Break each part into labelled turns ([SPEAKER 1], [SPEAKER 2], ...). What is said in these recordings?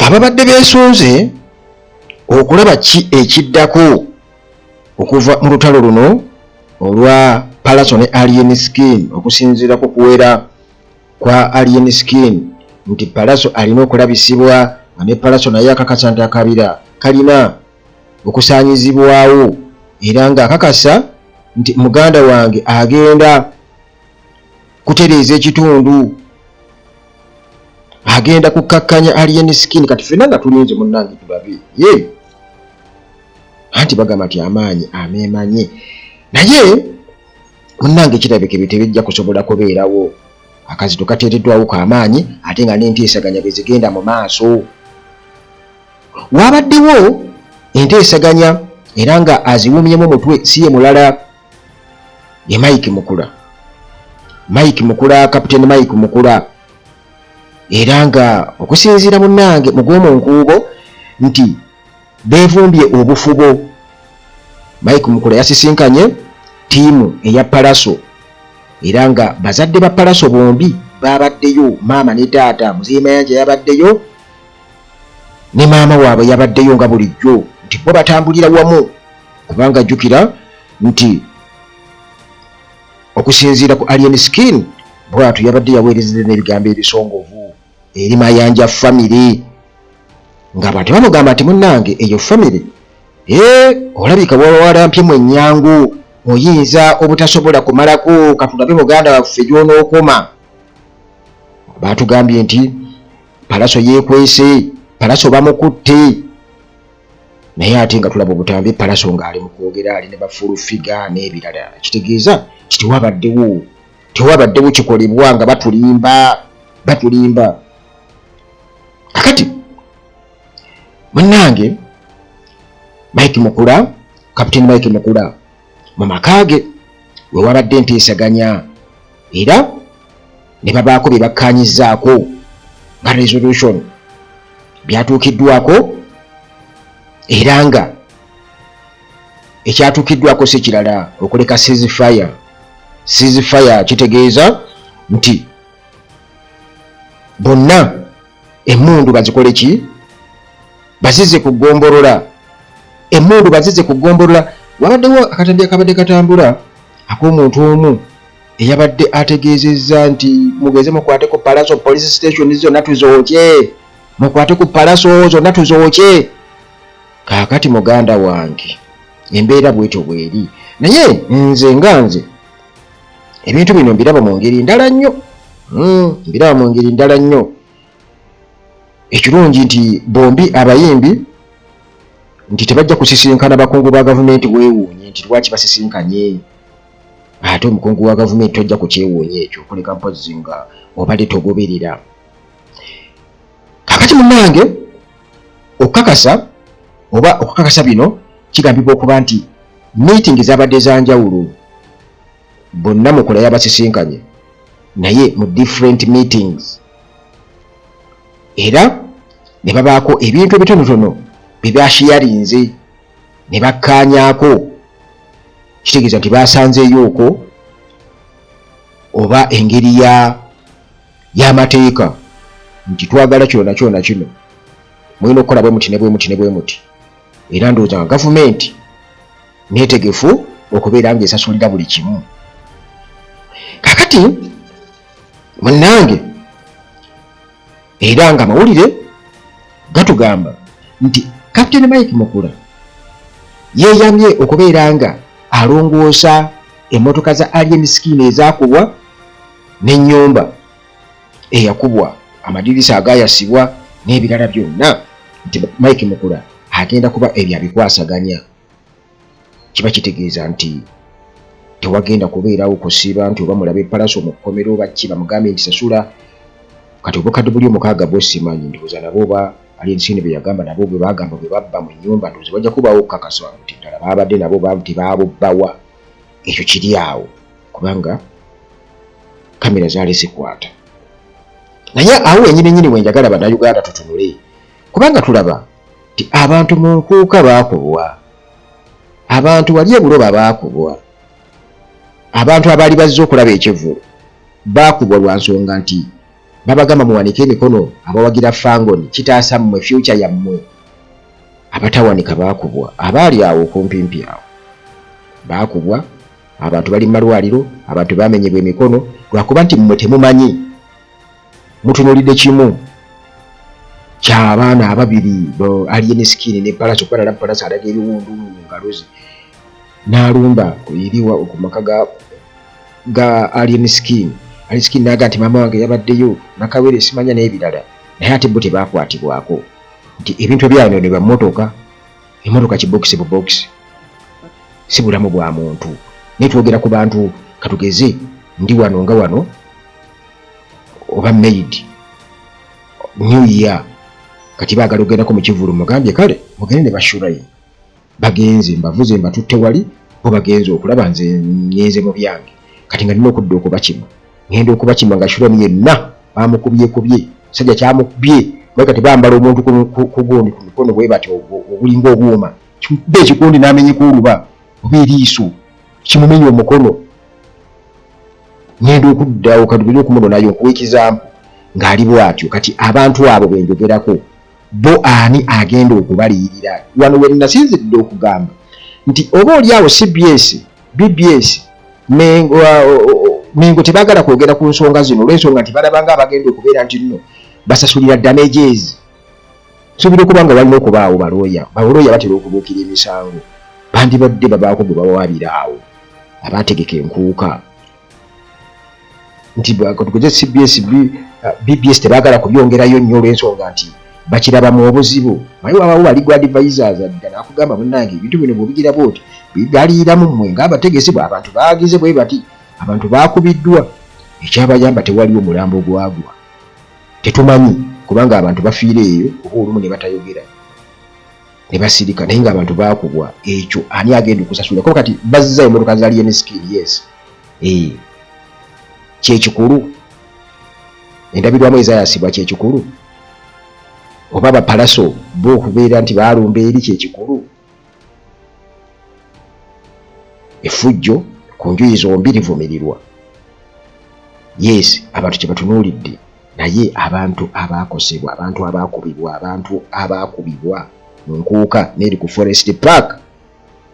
[SPEAKER 1] Fe ababadde beesunze okulaba ki ekiddako okuva mu lutalo luno olwa Pallaso ne Alien Skin, okusinziira ku kuwera kwa Alien Skin nti Pallaso alina okulabisibwa, nga ne Pallaso naye akakasa nti akabira kalina okusaanyizibwawo, era ng'akakasa nti muganda wange agenda kutereeza ekitundu, agenda kukkakkanya Alien Skin. Kati ffenna nga tulinze munnange tulabe ye, anti bagamba nti amaanyi ameemanye, naye munnange kirabika ebyo tebijja kusobola kubeerawo. Akazito kateereddwawo k'amaanyi, ate nga n'enteesaganya bwe zigenda mu maaso. Waabaddewo enteesaganya era nga aziwumyemu mutwe si ye mulala ye Mike Mukula, Mike Mukula, Captain Mike Mukula, era nga okusinziira munnange mu gw'omu nkuubo nti beevumbye obufubo. Mike Mukula yasisinkanye ttiimu eya Pallaso, era nga bazadde ba Pallaso bombi baabaddeyo, maama ne taata. Muzeeyi Mayanja yabaddeyo ne maama waabwe yabaddeyo, nga bulijjo nti bo batambulira wamu, kubanga jjukira nti okusinziira ku Alien Skin bw'atyo yabadde yaweerezedde n'ebigambo ebisongovu eri Mayanja family, ng'abantu bamugamba nti munnange eyo family ee olabika wawalampye mu ennyangu, oyinza obutasobola kumalako, katulabe muganda waffe gy'onookoma. Baatugambye nti Pallaso yeekwese, Pallaso bamukutte, naye ate nga tulaba obutambi Pallaso ng'ali mu kwogera ali ne ba Full Figure n'ebirala, kitegeeza nti tewabaddewo kikolebwa, nga batulimba batulimba. Kakati munnange Mike Mukula, Captain Mike Mukula, mu maka ge we wabadde enteesaganya, era ne babaako bye bakkaanyizzaako nga resolution byatuukiddwako, era nga ekyatuukiddwako si kirala okuleka ceasefire. Ceasefire kitegeeza nti bonna emmundu bazikole ki? Bazize ku ggombolola, emmundu bazize ku ggombolola. Wabaddewo akatambi akabadde katambula ak'omuntu omu eyabadde ategeezezza nti mugeze mukwate ku Pallaso, police station zonna tuzookye, mukwate ku Pallaso zonna tuzookye. Kaakati muganda wange embeera bwetyo bweri, naye nze nga nze ebintu bino mbiraba mu ngeri ndala nnyo, mbiraba mu ngeri ndala nnyo. Ekirungi nti bombi abayimbi nti tebajja kusisinkana bakungu ba gavumenti. Weewuunye nti lwaki basisinkanye ate omukungu wa gavumenti, tojja kukyewuunya ekyo okuleka mpozzi nga obadde togoberera. Kakati munnange okukakasa oba okukakasa bino kigambibwa okuba nti meeting zabadde za njawulo, bonna Mukula yabasisinkanye naye mu different meetings, era ne babaako ebintu ebitonotono bye basharinze ne bakkaanyaako. Kitegeeza nti basanzeeyo okwo oba engeri ya y'amateeka nti twagala kino nakyo na kino, mulina okukola bwe muti ne bwe muti ne bwe muti, era ndowooza nga gavumenti neetegefu okubeera ng'esasulira buli kimu. Kakati munnange era nga amawulire gatugamba nti Captain Mike Mukula yeeyamye okubeera nga alongoosa emmotoka za Alien Skin ezaakubwa n'ennyumba eyakubwa, amadirisa agaayasibwa n'ebirala byonna, nti Mike Mukula agenda kuba ebyo abikwasaganya. Kiba kitegeeza nti tewagenda kubeerawo kusiiba nti oba mulabe Pallaso mu kkomera oba ki bamugambe nti sasula. Kati obukadde buli 6 bwo simanyi, ndowooza nabo oba Alien Skin bye yagamba nabo bwe bagamba bwe babba mu nnyumba, ndowooza wajja kubaawo okukakasa nti ddala baabadde nabo tebabubbawa. Ekyo kiri awo kubanga kamera zaali zikwata. Naye awo wenyini nyini wenjagala Bannayuganda tutunule, kubanga tulaba nti abantu mu nkuuka baakubwa, abantu wali ebuloba baakubwa, abantu abaali bazze okulaba ekivvulu baakubwa lwa nsonga nti Babagamba muwanike emikono abawagira Fangoni, kitaasa mmwe, future yammwe. Abatawanika baakubwa, abaali awo okumpimpi awo baakubwa, abantu bali mu malwaliro, abantu bamenyebwa emikono lwakuba nti mmwe temumanyi. Mutunulidde kimu ky'abaana ababiri, Alien Skin ne Pallaso, kuba nalaba Pallaso alaga ebiwundu mu ngalo ze n'alumba eri ku maka ga Alien Skin. Alien Skin n'aga nti maama wange yabaddeyo nakawere simanya n'ebirala, naye ate bo tebakwatibwako nti ebintu ebyayonoonebwa mmotoka, emmotoka kibokisi bubokisi, si bulamu bwa muntu. Naye twogera ku bantu, katugeze ndi wano nga wano oba maid new year, kati baagala okugendako mu kivvulu, mugambye kale mugende ne bashurayi, bagenze mbavuze mbatutte wali, bo bagenze okulaba nze ngenze mu byange, kati nga nina okudda okubakima, ngenda okubakima nga shurayi yenna bamukubyekubye, sajja kyamukubye naye kati bambala omuntu ku gundi ku mikono bwe bati obulinga obuuma, kimukubye ekikundi n'amenyeka oluba oba eriiso, kimumenya omukono. Ngenda okuddawo kati okumunonayo nkuwa ekizampu ng'ali bw'atyo. Kati abantu abo be njogerako bo ani agenda okubaliyirira? Wano we nasinzidde okugamba nti oba oli awo CBS, BBS, Mengo tebaagala kwogera ku nsonga zino olw'ensonga nti balaba nga abagenda okubeera nti nno basasulira damages. Nsuubira okuba nga walina okubaawo balooya, balooya batera okubuukira emisango, bandibadde babaako gwe bawaabira awo abaategeka enkuuka nti katukoze CBS, BBS tebaagala kubyongerayo nnyo olw'ensonga nti bakirabamu obuzibu. Naye wabawo ba legal advisors adda n'akugamba, munnange, ebintu bino bw'obigira bw'oti bigaliiramu mmwe ng'abategesi, bwe abantu baagize bwe bati, abantu baakubiddwa, ekyabayamba tewaliwo mulambo gwagwa, tetumanyi kubanga abantu bafiira eyo oba olumu ne batayogera ne basirika, naye ng'abantu baakubwa. Ekyo ani agenda okusasula? Kuba kati bazza emmotoka za Alien Skin, yes, kyekikulu, endabirwamu ezayasibwa kyekikulu, oba bapalaso bo okubeera nti baalumba eri kyekikulu. Effujjo ku njuyi zombi livumirirwa, yes, abantu kye batunuulidde, naye abantu abaakosebwa, abantu abaakubibwa, abantu abaakubibwa mu nkuuka n'eri ku Forest Park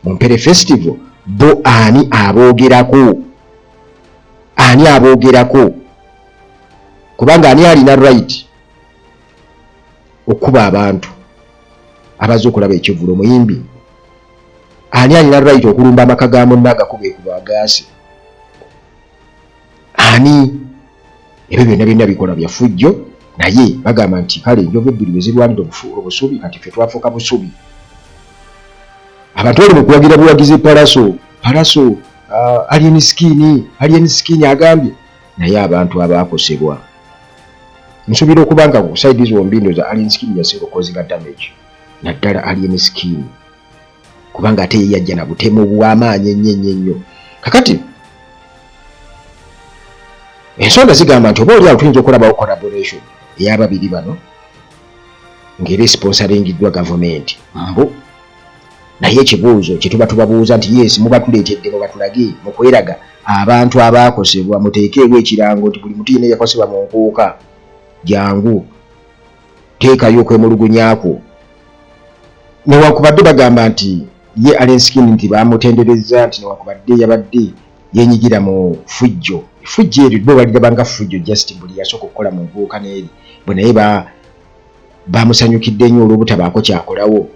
[SPEAKER 1] mu Mpere Festival, bo ani aboogerako? Ani aboogerako? Kubanga ani alina right okukuba abantu abazze okulaba ekivvulu? Omuyimbi ani alina right okulumba amaka ga munne agakuba ekuba agaase? Ani? Ebyo byonna byonna bikola bya ffujjo, naye bagamba nti kale enjovu ebbiri bwe zirwanira obusubi, kati ffe twafuuka busubi. Abantu bali mu kuwagira buwagizi Pallaso, Pallaso, Alien Skin, Alien Skin agambye, naye abantu abaakosebwa nsuubira okuba nga ku side zombi ndoza Alien Skin yasinga okukozinga damage, naddala Alien Skin, kubanga ate ye yajja na butemu bw'amaanyi ennyo ennyo ennyo. Kakati ensonda zigamba nti oba oli awo tuyinza okulabawo collaboration ey'ababiri bano ng'era esponsoringiddwa gavumenti mbu. Naye ekibuuzo kye tuba tubabuuza nti yes, mubatuleetedde mubatulage mu kweraga abantu abaakosebwa, muteekeewo ekirango nti buli mutu yenna eyakosebwa mu nkuuka, jangu teekayo okwemulugunyakwo. Newankubadde bagamba nti ye Alien Skin nti bamutenderezza nti newankubadde yabadde yenyigira mu fujjo, effujjo eryo bo baliraba nga fujjo just buli yasooka okukola mu nkuuka n'eri bwe, naye bamusanyukidde nnyo olw'obutabaako kyakolawo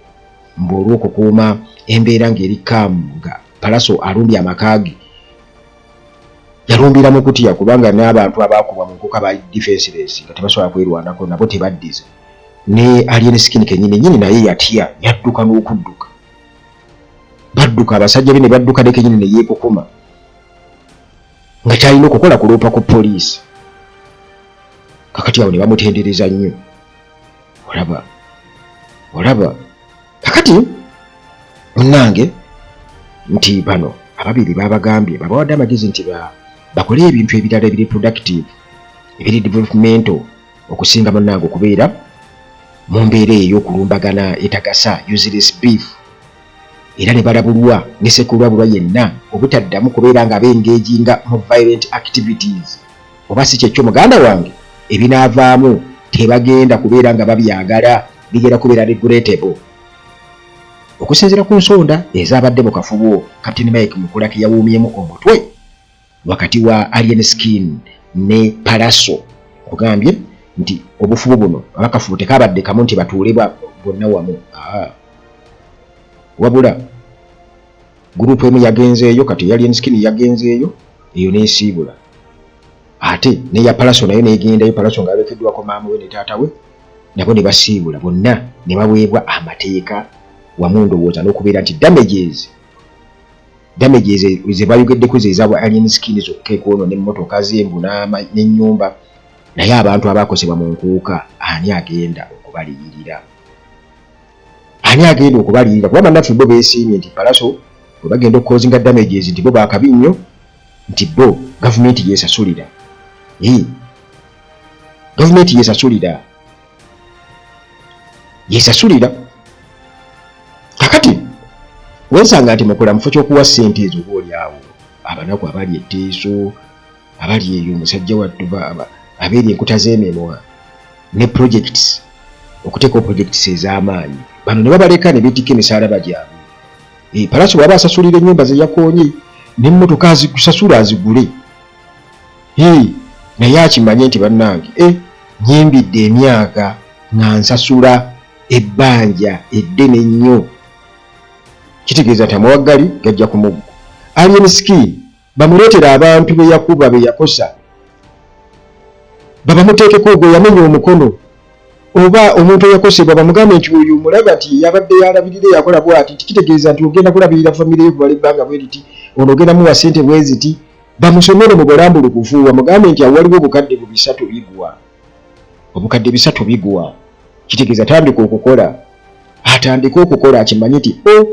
[SPEAKER 1] mbu olw'okukuuma embeera ng'eri kaamu nga Pallaso alumbye amaka ge. Yalumbira mu kutya kubanga n'abantu abaakubwa mu nkuuka baali defenseless nga tebasobola kwerwanako, nabo tebaddiza. Ne Alien Skin kennyini nnyini naye yatya, yadduka n'okudduka, badduka abasajja be ne badduka, ne kennyini ne yeekukuma nga kyalina okukola kuloopa ku poliisi. Kakati awo ne bamutendereza nnyo. Olaba, olaba kakati munnange nti bano ababiri babagambye, babawadde amagezi nti bakole ebintu ebirala ebiri productive, ebiri developmental, okusinga munnange okubeera mu mbeera ey'okulumbagana etagasa, useless beef. Era ne balabulwa ne sekulwabulwa yenna obutaddamu kubeera nga bengeginga mu violent activities, oba si kyekyo muganda wange. Ebinaavaamu tebagenda kubeera nga babyagala, bigenda kubeera regrettable. Okusinziira ku nsonda ezaabadde mu kafubo Captain Mike Mukula ke yawuumyemu omutwe wakati wa Alien Skin ne Pallaso, nkugambye nti obufubo buno aba kafubo tekaabadde kamu nti batuule bonna wamu. Wabula gurupu emu yagenzeeyo, kati eya Alien Skin yagenzeeyo eyo n'esiibula, ate n'eya Pallaso nayo n'egendayo. Pallaso ng'alekeddwako maama we ne taata we, nabo ne basiibula bonna ne baweebwa amateeka wamu, ndowooza n'okubeera nti damages ze bayogeddeko ze eza Alien Skin zokka, ekwonoona emmotoka ze mbu n'ennyumba. Naye abantu abaakosebwa mu nkuuka, ani agenda okubaliyirira? Ani agenda okubaliyirira? Kuba bannaffe bo beesiimye nti Pallaso bwe bagenda okucausinga damages nti bo bakabi nnyo, nti bo gavumenti yeesasulira, gavumenti yeesasulira, yeesasulira. Kakati wensanga nti Mukula mufo ky'okuwa ssente ezo oba oli awo abanaku abali etteeso, abali eyo, omusajja wattu abeeri enkuta z'emimwa ne projects, okuteekawo projects ez'amaanyi, bano ne babaleka ne beetikka emisaalaba gyabwe. Pallaso bw'aba asasulira ennyumba ze yakoonye n'emmotoka, azikusasula azigule, naye akimanye nti bannange, nyimbidde emyaka nga nsasula ebbanja eddene nnyo. Kitegeeza nti amawaggali gajja ku muggo. Alien Skin bamuleetera abantu be yakuba, be yakosa, babamuteekeko ogwo yamenya omukono oba omuntu eyakosebwa, bamugambe nti oyo omulaba nti yabadde yalabirira, yakola bwati, nti kitegeeza nti ogenda kulabirira famire yo kumala ebbanga bwe riti, ono ogenda muwa ssente bwe ziti. Bamusomere mu bulambulukufu, bamugambe nti awo waliwo obukadde bu 300 bigwa, obukadde 300 bigwa. Kitegeeza tandika okukola, atandike okukola, akimanye nti o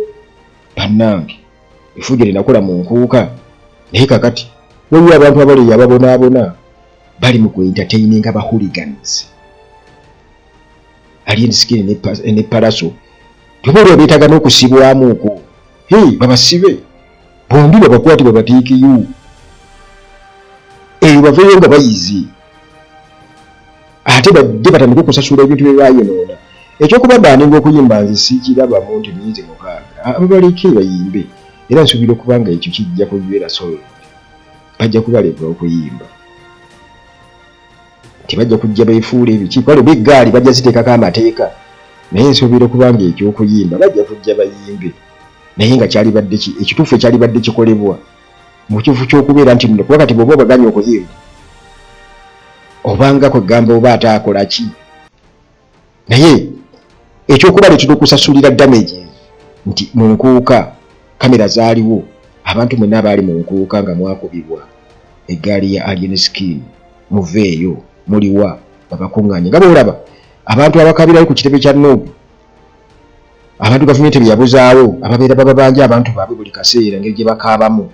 [SPEAKER 1] bannange, efujjo lyenakola mu nkuuka, naye kakati waliwo abantu abali ababonaabona bali mu kuentertaininga ba hooligans. Alien Skin ne Pallaso toba oli abeetaaga n'okusibwamu okwo, babasibe bombi, babakwate, babateekeyo eyo, baveeyo nga bayizi, ate bajje batandike okusasula ebintu bye bayonoona. Ekyokubabanninga okuyimba nze sikirabamu nti myezi 6, ababaleke bayimbe, era nsuubira okuba nga ekyo kijja kubeera solved. Bajja kubaleka okuyimba, tebajja kujja beefuula ebiki, kale oba eggaali bajja ziteekako amateeka, naye nsuubira okuba nga ekyokuyimba bajja kujja bayimbe. Naye nga kyalibadde ekituufu ekyalibadde kikolebwa mu kifo ky'okubeera nti nno, kuba kati bw'oba obaganya okuyimba, obanga kwegamba oba ate akola ki? Naye ekyokubaleetera okusasulira damages nti mu nkuuka kamera zaaliwo, abantu mwenna abaali mu nkuuka nga mwakubibwa eggaali ya Alien Skin, muveeyo, muliwa? Babakuŋŋaanye nga boolaba abantu abakabirayo ku kitebe kya NUP, abantu gavumenti bye yabuzaawo, ababeera bababanja abantu baabwe buli kaseera, engeri gye bakaabamu.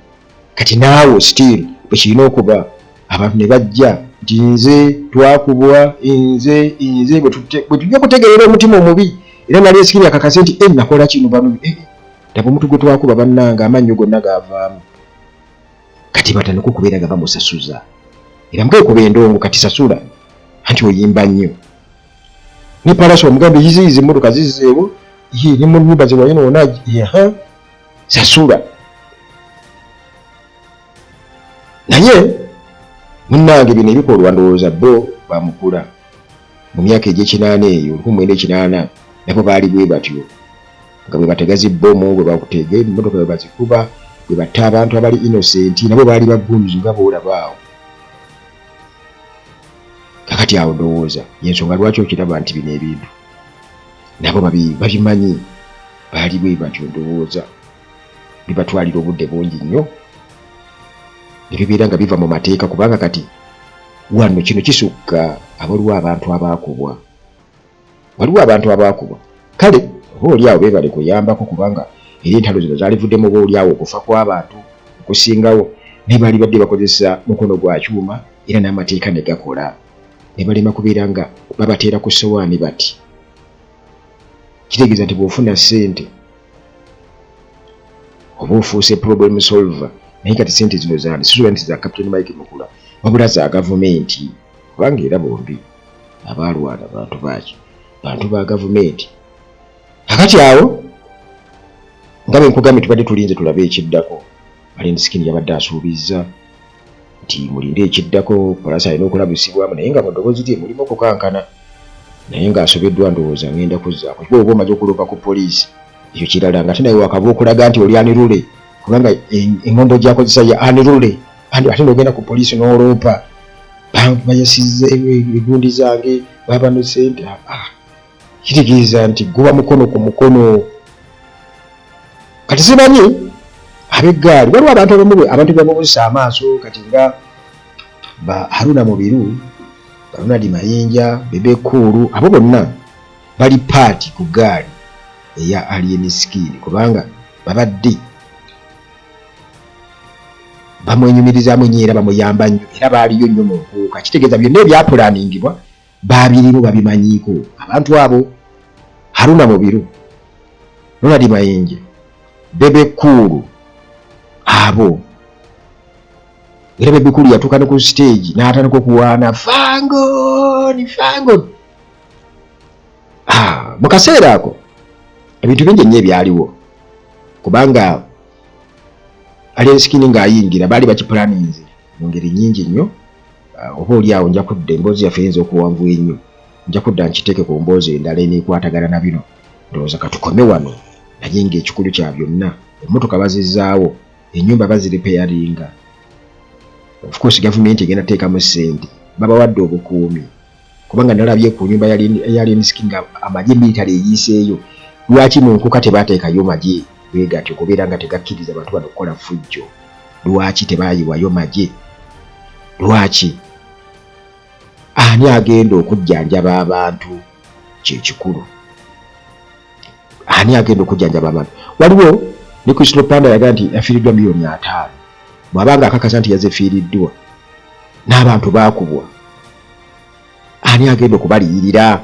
[SPEAKER 1] Kati naawe still bwe kirina okuba, abantu ne bajja nti nze twakubwa, nze nze bwe tujja okutegeerera omutima omubi, era nali esikini akakase nti nakola kino, bano laba omuntu gwe twakuba, bannange, amannyo gonna gaavaamu. Kati batandika okubeera nga bamusasuza, era mukeekuba endongo, kati sasula anti oyimba nnyo. Ne Pallaso omugambe yiziyiza emmotoka zizzeewo, ye ne mu nnyumba ze wayonoona, sasula. Naye munnange, bino ebikolwa ndowooza bo bamukula mu myaka egy'ekinaana eyo, 1980, nabo baali bwe batyo, nga bwe batega zibbomu, bwe bakutega emmotoka, bwe bazikuba, bwe batta abantu abali innocent. Nabo baali bagunjuzi nga boolaba awo. Kakati awo ndowooza yensonga lwaki okiraba nti bino ebintu nabo babimanyi, baali bwe batyo. Ndowooza bibatwalira obudde bungi nnyo ne bibeera nga biva mu mateeka, kubanga kati wano kino kisukka. Abaliwo abantu abaakubwa, waliwo abantu abaakubwa. Kale oba oli awo beebale kuyambako, kubanga era entalo zino zaalivuddemu oba oli awo okufa kw'abantu okusingawo, naye baali badde bakozesa mukono gwa kyuma era n'amateeka ne gakola, ne balema kubeera nga babateera ku ssowaani bati. Kitegeeza nti bw'ofuna ssente oba ofuuse problem solver. Naye kati sente zino zani? Sisuubira nti za Captain Mike Mukula, wabula za gavumenti. Kubanga era bombi abaalwana bantu baaki? Bantu ba gavumenti. Kakati awo nga bwe nkugambye tubadde tulinze tulabe ekiddako. Alien Skin yabadde asuubizza nti mulinde ekiddako, Pallaso alina okulabisibwamu naye nga mu ddoboozi lye mulimu okukankana naye ng'asobeddwa ndowooza ngenda kuzzaako kuba oba omaze okuloopa ku poliisi ekyo kirala nga ate naye wakava okulaga nti oli anirule kubanga engombo gyakozesa ya anirule ate n'ogenda ku poliisi n'oloopa bayasizza egundi zange babano sente ah, ah. Kitegeeza nti guba mukono ku mukono. Kati simanyi ab'eggaali waliwo abantu abamu abantu bebabuusa amaaso kati nga ba Haruna Mubiru, ba Ronald Mayinja, Bebe Cool, abo bonna bali paati ku ggaali eya Alien Skin kubanga babadde bamwenyumirizaamu nnyo era bamuyamba nnyo era baaliyo nnyo mu nkuuka. Kitegeeza byonna ebyapulaaningibwa baabirimu babimanyiiko. Abantu abo Haruna Mubiru, Ronald Mayinja, Bebe Cool abo era Bebe Cool yatuuka ne ku siteegi n'atandika okuwaana Fangoni Fangoni. Ah, mu kaseera ako ebintu bingi nnyo ebyaliwo kubanga Alien Skin ng'ayingira baali bakipulaninze mu ngeri nnyingi nnyo. Ah, oba oli awo nja kudda emboozi yaffe eyinza okuwanvuwa ennyo nja kudda nkiteeke ku mboozi endala eneekwatagana na bino. Ndowooza katukome wano naye ng'ekikulu kya byonna emmotoka bazizzaawo, ennyumba baziripeyaringa, of course gavumenti egenda teekamu ssente, babawadde obukuumi kubanga nalabye ku nyumba ya Alien Skin nga amagye military eyiiseeyo. Lwaki mu nkuka tebateekayo magye bwe gatyo okubeera nga tegakkiriza bantu bano kukola ffujjo? Lwaki tebayiwayo magye? Lwaki? Ani agenda okujjanjaba abantu kyekikulu. Ani agenda okujjanjaba abantu? Waliwo ne Crystal Panda yaga nti yafiiriddwa miliyoni 50. Bw'aba nga akakasa nti yazifiiriddwa n'abantu baakubwa, ani agenda okubaliyirira?